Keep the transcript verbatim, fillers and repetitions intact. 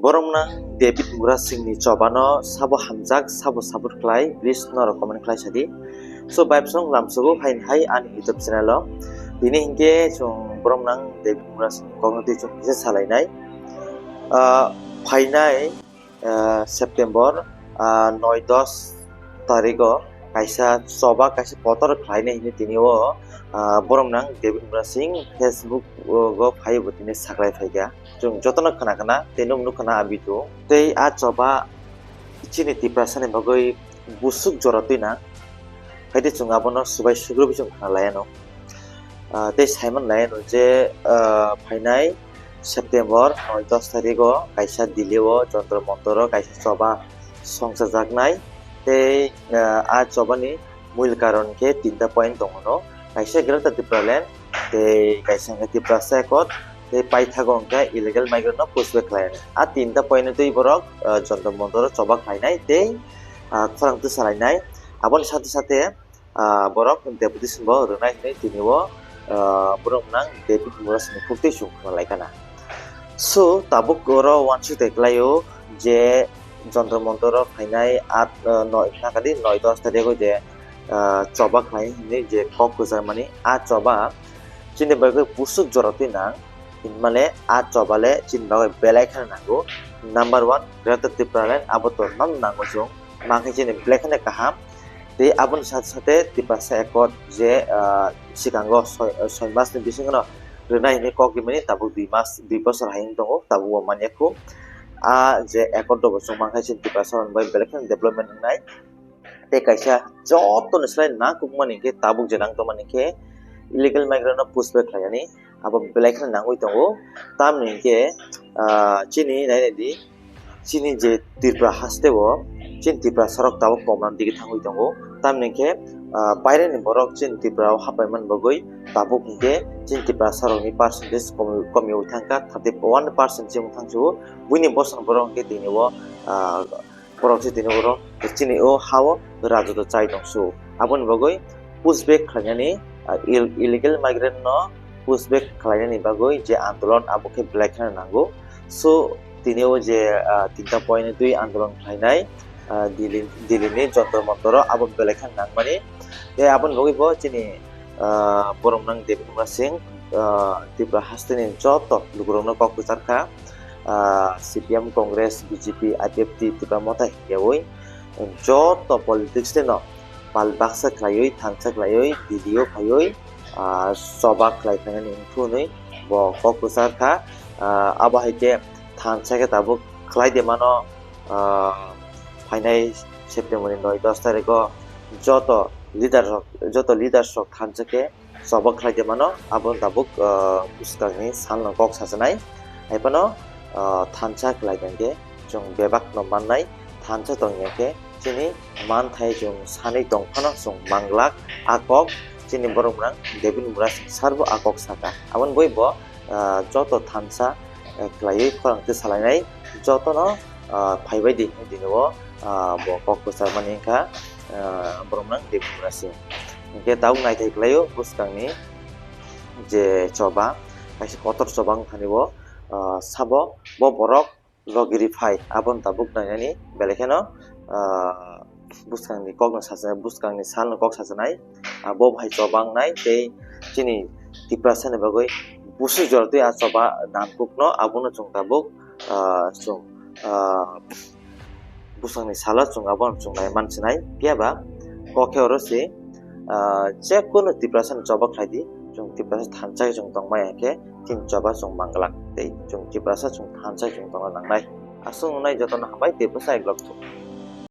Boromnang David Murasingni chobano sabo hamjak, sabo support khlai, please norok comment khlai sadi. So, bai bwsong lamsogo phaini hai ani YouTube channel o. Bini hinkhe chwng Boromnang David Murasing kokno twi chwng kisa salainai. Ah, phainai, ah, September, ah, noi dos tarigo kaisa choba, kaisa kotor khlainai hinwi tini o, ah, Boromnang David Murasing Facebook o phaibo tini saklai phaikha. Chwng jotono khna khna, tei nuk nuk khna a video. Tei a choba chini Tiprasani bagwi busuk jora twi nang. Haide chwng abono subai sugrubwi chwng khna laiano. Ah, tei saiman laiano je, ah, phainai September noi dos tarigo kaisa Delhi o Jantar Mantar o kaisa choba songchajaknai. Tei, ah, a chobani mul karon khe tinta point tongo no. Kaisa Greater Tipraland, tei kaisa hwnkhe Tiprasa Accord, tei paithago hwnkhe illegal migrant no pushback khlainai. A tinta point no twi borok, ah, Jantar Mantar o choba khlainai tei, ah, khorang twi salainai. Aboni sate sate, ah, borok deputation bo rwnai hinwi tini o, ah, Boromnang David Murasingni khuk twi chwng khna laikha na. So, tabuk oro uansuk tei klaio je Jantar Mantar o phainai at, ah, noi, nakadi noi dos tarigo je, ah, choba khlai hinwi je kok kwchangmani, a choba chini bagwi busuk jora twi nang, hinmale a choba le chini bagwi belai kheno nango. Number one, Greater Tipraland, abo to nang nango chwng, mankhe chini belai kheno kaham. Tei aboni sate sate Tiprasa Accord je, ah, sikango soi, soi mas ni bisingo no rwnai hinwi kok rimani, tabuk dui mas, dui bosor hai wng tongo, tabuk bo manya khu. A je accord rok bo chwng mankha chini Tiprasa rok bai belai kheno development wngnai. Tei kaisa joto ni slai nangkukmani khe tabuk je nang tongmani khe illegal migrant no pushback khlainani abo belai kheno nangwi tongo. Tamni hwnkhe, ah, chini nainai di, chini je Tripura haste o, chini Tiprasa rok tabuk komran digi thangwi tongo. Tamni hwnkhe, ah, baireni borok chini Tripura o hapai man bagwi tabuk hwnkhe chini Tiprasa rokni percentage komi, komiwi thangkha, thirty one percent se wng thangsu. Buini bosong borok hwnkhe tini o, ah, borok se tini oro chini o ha o rajotw chai tongsu. Aboni bagwi pushback khlainani, ah, ill-, illegal migrant no pushback khlainani bagwi je andolon abo khe belai kheno nango. So, tini o je, ah, tinta point twi andolon khlainai, ah, Delhi, Delhi ni Jantar Mantar o abo belai kheno nangmani. Tei aboni bagwi bo chini, ah, Boromnang David Murasing, ah, Tripura haste ni joto lukurokno kok kwchar kha, ah, C P M, Congress, B J P, I P F T, Tipra Motha hinkhe oi joto politics tei no pal baksa khlaiwi, thansa khlaiwi, D D O phaiwi, ah, choba khlai phainani wngkha hwnwi bo kok kwchar kha. Ah, abo hai khe thansa khe tabuk khlai de mano, ah, phainai September ni noi dos tarikh o joto leader rok, joto leaders rok thansa khe choba khlai de mano, abo tabuk, ah, bwskangni salno kok sajaknai. Hai phano, ah, thansa khlai khe chwng bebak no mannai, thansa tongya khe chini manthai chwng sanwi tong phano chwng manglak. A kok chini Boromnang David Murasing sir bo a kok saka. Aboni bagwi bo, ah, joto thansa, eh, khlaiwi khorang twi salainai, jotono, ah, phaibai di hinwi tini o, ah, bo kok kwchar mani wngkha, ah, Boromnang David Murasing. Hinkhe tabuk naithai khlaio bwskangni je choba, kaisa kotor choba wngthani bo, ah, sabo bo borok logi ri phai, aboni tabuk nainani belai kheno, ah, bwskangni kokno sajaknai, bwskangni salno kok sajaknai, ah, bo bahai choba wngnai tei chini Tiprasani bagwi busuk jora twi a choba nangkukno abono chwng tabuk, ah, chwng, ah, bwskangni salo chwng abono chwng nai mansinai. Phiya ba kok khe oro se, ah, je kono Tiprasani choba khlai di, chwng Tiprasa thansa khe chwng tongmai ya khe chini choba chwng manglak tei chwng Tiprasa chwng thansa chwng tongna nangnai. Aswk wngnai jotono hambai tei bwsai vlog thung.